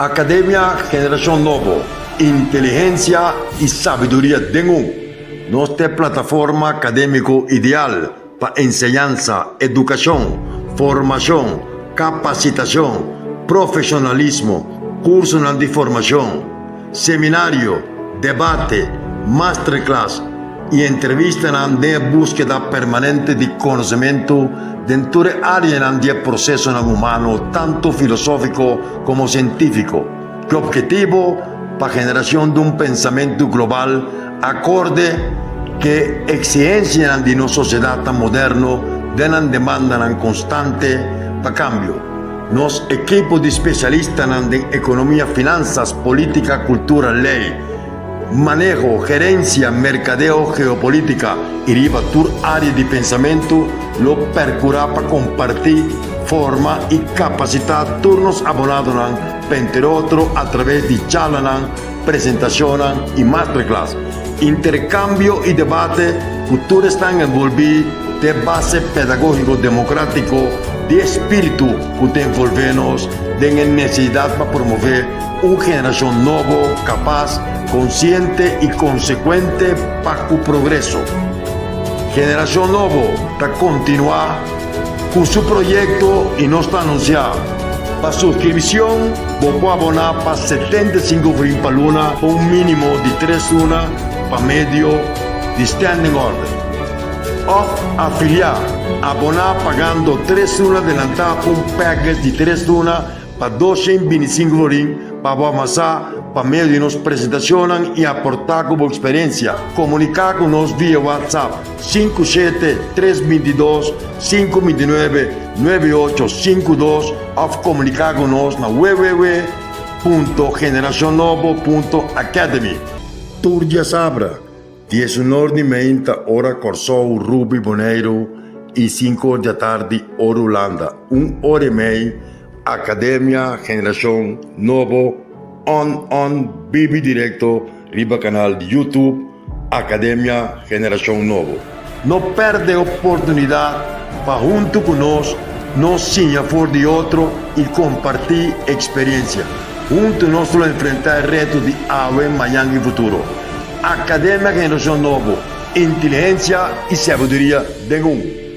Akademia Generashon Nobo, Inteligensia i sabiduria den un. Nos ta e plataforma akadémiko ideal pa enseñansa, edukashon, formashon, kapasitashon, profeshonalismo, kursonan di formashon, seminario, debate, masterclass i entrevistanan den e búskeda permanente di konosementu den tur e áreanan di e prosesonan humano tantu filosófiko komo sientífiko, ku ophetivo pa generashon di un pensamentu global akorde ku e eksigensianan di nos sosiedatnan moderno den nan demandanan konstante pa kambio. Nos ekipo di spesialistanan den ekonomia, finansas, polítika, kultura, lei, maneho, gerensia, merkadeo, geopolítika i riba tur área di pensamentu lo perkurá pa kompartí, forma i kapasitá tur nos abonadonan pa entre otro atraves di charlanan, presentashonnan i masterclass, interkambio i debate ku tur esnan envolví den e base pedagógiko demokratiko di e spiritu ku ta envolvé nos den e nesesidat pa promové un generashon nobo kapas, konsiente i konsekuente pa ku progreso. Generashon Nobo ta kontinuá ku su proyekto i nos ta anunsiá pa suskripshon bo por aboná pa 75 florin pa luna pa un mínimo di tres luna pa medio di standing order. Òf afiliá, aboná pagando tres luna delantá pa un package di tres luna pa 225 florin pa bo avansá pa medio di nos presentashonnan i aportá ku bo eksperensia. Komuniká ku nos via WhatsApp 57 322 529 9852 òf komuniká ku nos na www.generacionnobo.academy. Tur diasabra, 11 di meinta ora Kòrsou, Rubi, Boneiru i 5 or di atardi ora Hulanda, un ora i mei Akademia Generashon Nobo on on bibi direkto riba kanal di YouTube Akademia Generashon Nobo. No pèrdè oportunidat pa huntu ku nos nos siña for di otro i kompartí eksperiensia. Huntu nos lo enfrentá e reto di awe, mañan i futuro. Akademia Generashon Nobo, inteligensia i sabiduria den un.